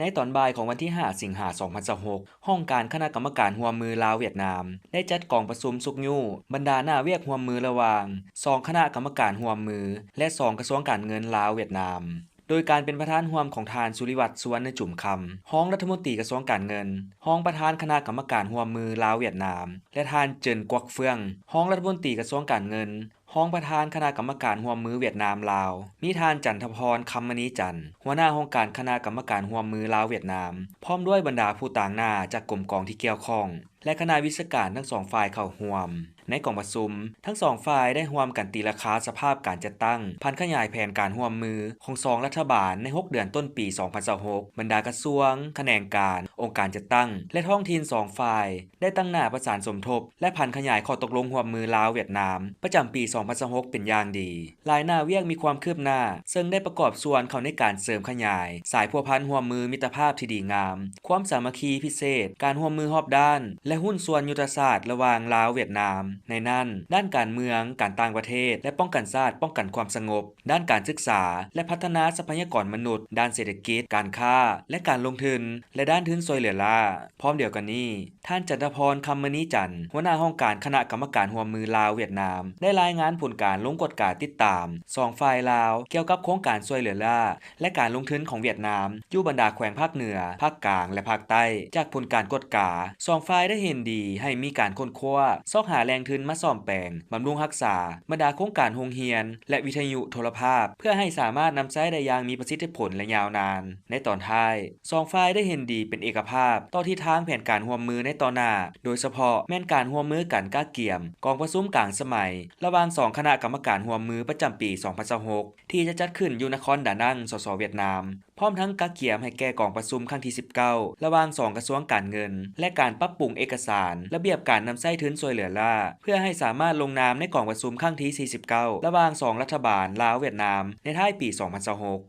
ໃນຕອນບ່າຍຂອງວັນທີຫ້າ ສິງຫາ ສອງພັນຊາວຫົກ, ຫ້ອງການຄະນະກຳມະການຮ່ວມມືລາວ-ຫວຽດນາມ ໄດ້ຈັດກອງປະຊຸມຊຸກຍູ້ບັນດາໜ້າວຽກຮ່ວມມືລະຫວ່າງສອງຄະນະກຳມະການຮ່ວມມື ແລະ ສອງກະຊວງການເງິນລາວ-ຫວຽດນາມ, ໂດຍການເປັນປະທານຮ່ວມຂອງທ່ານ ສຸລິວັດ ສຸວັນນະຈຸມຄຳ, ຮອງລັດຖະມົນຕີກະຊວງການເງິນ, ຮອງປະທານຄະນະກຳມະການຮ່ວມມືລາວ-ຫວຽດນາມ ແລະ ທ່ານ ເຈິນ ກວັກເຟືອງ, ຮອງລັດຖະມົນຕີກະຊວງການເງິນ, ຮອງປະທານຄະນະກຳມະການຮ່ວມມືຫວຽດນາມ-ລາວ, ມີທ່ານ ຈັນທະພອນ ຄຳມະນີຈັນ, ຫົວໜ້າຫ້ອງການຄະນະກຳມະການຮ່ວມມືລາວ-ຫວຽດນາມ, ພ້ອມດ້ວຍບັນດາຜູ້ຕາງໜ້າຈາກກົມກອງທີ່ກ່ຽວຂ້ອງ ແລະ ຄະນະວິຊາການທັງສອງຝ່າຍເຂົ້າຮ່ວມ. ໃນກອງປະຊຸມ, ທັງສອງຝ່າຍໄດ້ຮ່ວມກັນຕີລາຄາສະພາບການຈັດຕັ້ງຜັນຂະຫຍາຍແຜນການຮ່ວມມືຂອງສອງລັດຖະບານໃນຫົກເດືອນຕົ້ນປີສອງພັນຊາວຫົກ, ບັນດາກະຊວງ, ຂະແໜງການ, ອົງການຈັດຕັ້ງ ແລະ ທ້ອງຖິ່ນສອງຝ່າຍ ໄດ້ຕັ້ງໜ້າປະສານສົມທົບ ແລະ ຜັນຂະຫຍາຍຂໍ້ຕົກລົງຮ່ວມມືລາວ-ຫວຽດນາມ ປະຈຳປີສອງພັນຊາວຫົກເປັນຢ່າງດີ. ຫຼາຍໜ້າວຽກມີຄວາມຄືບໜ້າ, ເຊິ່ງໄດ້ປະກອບສ່ວນເຂົ້າໃນການເສີມຂະຫຍາຍສາຍພົວພັນຮ່ວມມືມິດຕະພາບທີ່ດີງາມ, ຄວາມສາມັກຄີພິເສດ, ການຮ່ວມມືຮອບດ້ານ ແລະ ຫຸ້ນສ່ວນຍຸດທະສາດລະຫວ່າງລາວ-ຫວຽດນາມ, ໃນນັ້ນ ດ້ານການເມືອງ, ການຕ່າງປະເທດ ແລະ ປ້ອງກັນຊາດ, ປ້ອງກັນຄວາມສະຫງົບ, ດ້ານການສຶກສາ ແລະ ພັດທະນາຊັບພະຍາກອນມະນຸດ, ດ້ານເສດຖະກິດ, ການຄ້າ ແລະ ການລົງທຶນ ແລະ ດ້ານທຶນຊ່ວຍເຫຼືອລ້າ. ພ້ອມດຽວກັນນີ້, ທ່ານ ຈັນທະພອນ ຄຳມະນີຈັນ, ຫົວໜ້າຫ້ອງການຄະນະກຳມະການຮ່ວມມືລາວ-ຫວຽດນາມ ໄດ້ລາຍງານຜົນການລົງກວດກາຕິດຕາມສອງຝ່າຍລາວ ກ່ຽວກັບໂຄງການຊ່ວຍເຫຼືອລ້າ ແລະ ການລົງທຶນຂອງຫວຽດນາມ ຢູ່ບັນດາແຂວງພາກເໜືອ, ພາກກາງ ແລະ ພາກໃຕ້. ຈາກຜົນການກວດກາ, ສອງຝ່າຍໄດ້ເຫັນດີໃຫ້ມີການຄົ້ນຄວ້າ, ຊອກຫາແຫຼ່ງທຶນມາສ້ອມແປງ, ບຳລຸງຮັກສາບັນດາໂຄງການໂຮງຮຽນ ແລະ ວິທະຍຸໂທລະພາບ ເພື່ອໃຫ້ສາມາດນຳໃຊ້ໄດ້ຢ່າງມີປະສິດທິຜົນ ແລະ ຍາວນານ. ໃນຕອນທ້າຍ, ສອງຝ່າຍໄດ້ເຫັນດີເປັນເອກະພາບຕໍ່ທິດທາງແຜນການຮ່ວມມືໃນຕໍ່ໜ້າ, ໂດຍສະເພາະແມ່ນການຮ່ວມມືກັນກະກຽມກອງປະຊຸມກາງສະໄໝລະຫວ່າງສອງຄະນະກຳມະການຮ່ວມມືປະຈຳປີສອງພັນຊາວຫົກ ທີ່ຈະຈັດຂຶ້ນຢູ່ນະຄອນດານັງ ສສ ຫວຽດນາມ, ພ້ອມທັງກະກຽມໃຫ້ແກ່ກອງປະຊຸມຄັ້ງທີສິບເກົ້າ ລະຫວ່າງສອງກະຊວງການເງິນ ແລະ ການປັບປຸງເອກະສານລະບຽບການນຳໃຊ້ທຶນຊ່ວຍເຫຼືອລ້າ ເພື່ອໃຫ້ສາມາດລົງນາມໃນກອງປະຊຸມຄັ້ງທີສີ່ສິບເກົ້າ ລະຫວ່າງສອງລັດຖະບານລາວ-ຫວຽດນາມ ໃນທ້າຍປີສອງພັນຊາວຫົກ.